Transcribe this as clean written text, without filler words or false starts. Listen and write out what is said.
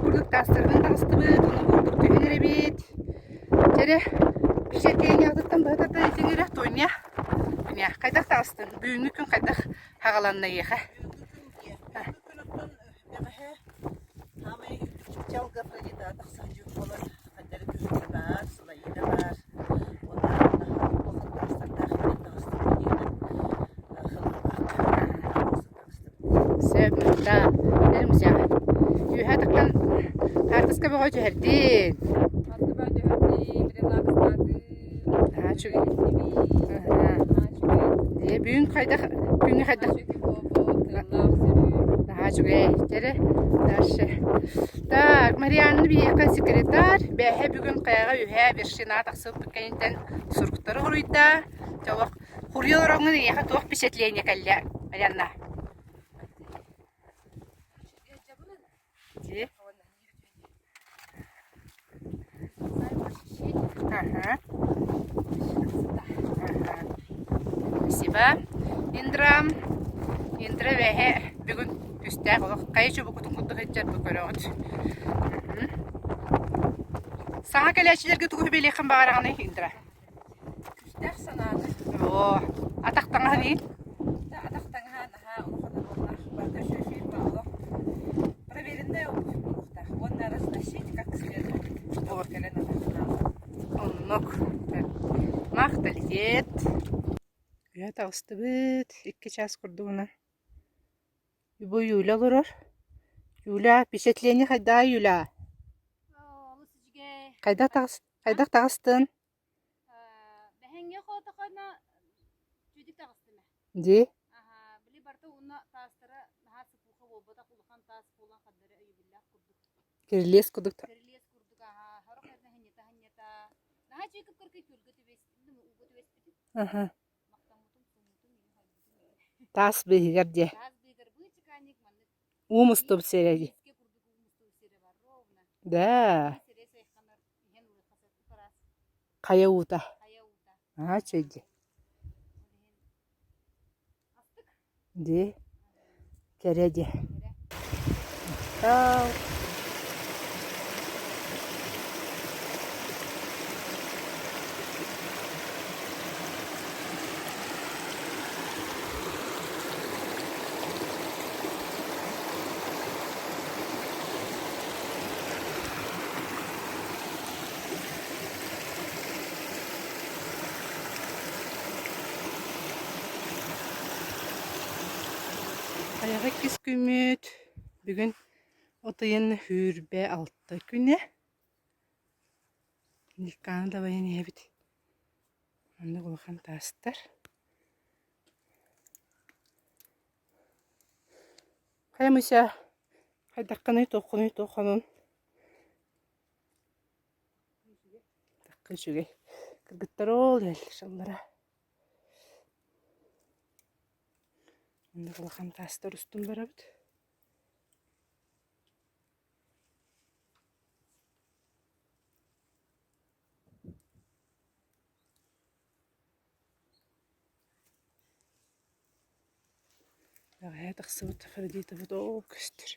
курдук таастарынан таҕыстыбыт, уонна бурдук түһэн эрэбит. Дьэ эрэ, впечатлениеҕытыттан быһа тардан этиҥ эрэ, Тоня. Тоня, хайдах таҕыстыҥ? Бүгүҥҥү күн хайдах хаҕаланна эйиэхэ? Бүгүҥҥү күн оттон бэҕэһээ саамай чыпчаалга Афродита тахсар дьүк буолан ханна эрэ күһүнэ баар, сылайыыта баар уонна наһаа улахан таастардаах иһинэн таҕыстыбыт диэн Сөп, да, Эрмузяҕа. Үөһэ таххан хаартыска бөҕө түһэрдин. Аттыбар түһэрдим, релакстаатым, Наһаа үчүгэй. иһиттибит, Аһаа. наһаа үчүгэй. Дьэ, бүгүн хайдах, күҥҥэ хайдах Наһаа үчүгэй буолбут, тыаллаах сөрүүн. Наһаа үчүгэй. Дьэ, дальше. Так, Марианна биһиэхэ секретарь. Бээһэ бүгүн хайаҕа үһээ вершина тахсыбыппыт кэнниттэн суруктары хоруйда. Дьэ, олох хуруйа олороҥҥун эйиэхэ туох впечатление кэллэ, Марианна? Дии. Ага. Ага. Спасибо. Индра, Индра бэһэ бүгүн түстээх олох хайа чубукутун курдук сылдьар бу көрөҕүт. Саҥа кэлээччилэргэ тугу сүбэлиэххин баҕараҕыный, Индра? Күүстээх санааны. Оо, атах таҥаһын иин. Атах таҥаһа наһаа улахан оруоллаах. Барыта үчүгэй фирма олох проверенная обувь буолуохтаах. Уонна разносить как следует, чтобы кэлэн атахтаах. Оннук. Махталитет. Үһэ таҕыстыбыт. Икки чаас курдугуна. Бу Юля олорор. Юля, впечатление хайдаҕай, Юля? Олус үчүгэй. Хайдах таҕыс хайдах таҕыстын? Бэһэҥҥэ хоотохоно чүдүк таҕыстым ээ. Дии. Аһаа, били барыта уонна таастара наһаа сыпуха буолбатах улахан таас буолан ханна эрэ өйөбүллээх курдук. Кирилиэс курдук. Кирилиэс курдук аһаа, сорох эрдэ ханньата-ханньата. Наһаа үчүгэй кып-кыракый күөлгэ түбэс, ууга түбэспитим. Аха. Махтаммытым, сууммутум, иһин хайбытым. Таас быыһыгар диэ. Таас быыһыгар быычыкаанньык маннык Уу мустубут сирэ дии. Миискэ курдук уу мустубут сирэ бар ровно. Да. Сирэ сайханар иһэн ылыахха сөп ыраас. Хайа уута. Хайа уута. Аа үчүгэй дии. Ол иһин астык. Дии. Кэрэ дии. Кэрэ. Махтал. Хайаҕа иккис күммүт бүгүн от ыйын 26 күнэ. Никкааны дабайан иһэбит. Маннык улахан таастар. Хайа Муся, хайдаххыный, туоххунуй, туоххунун? Такка үчүгэй. Кыргыттар ол иһэллэр Маннык улахан таастар устун барабыт. Бэҕэһээ тахсыбыт Афродитабыт оо көстөр.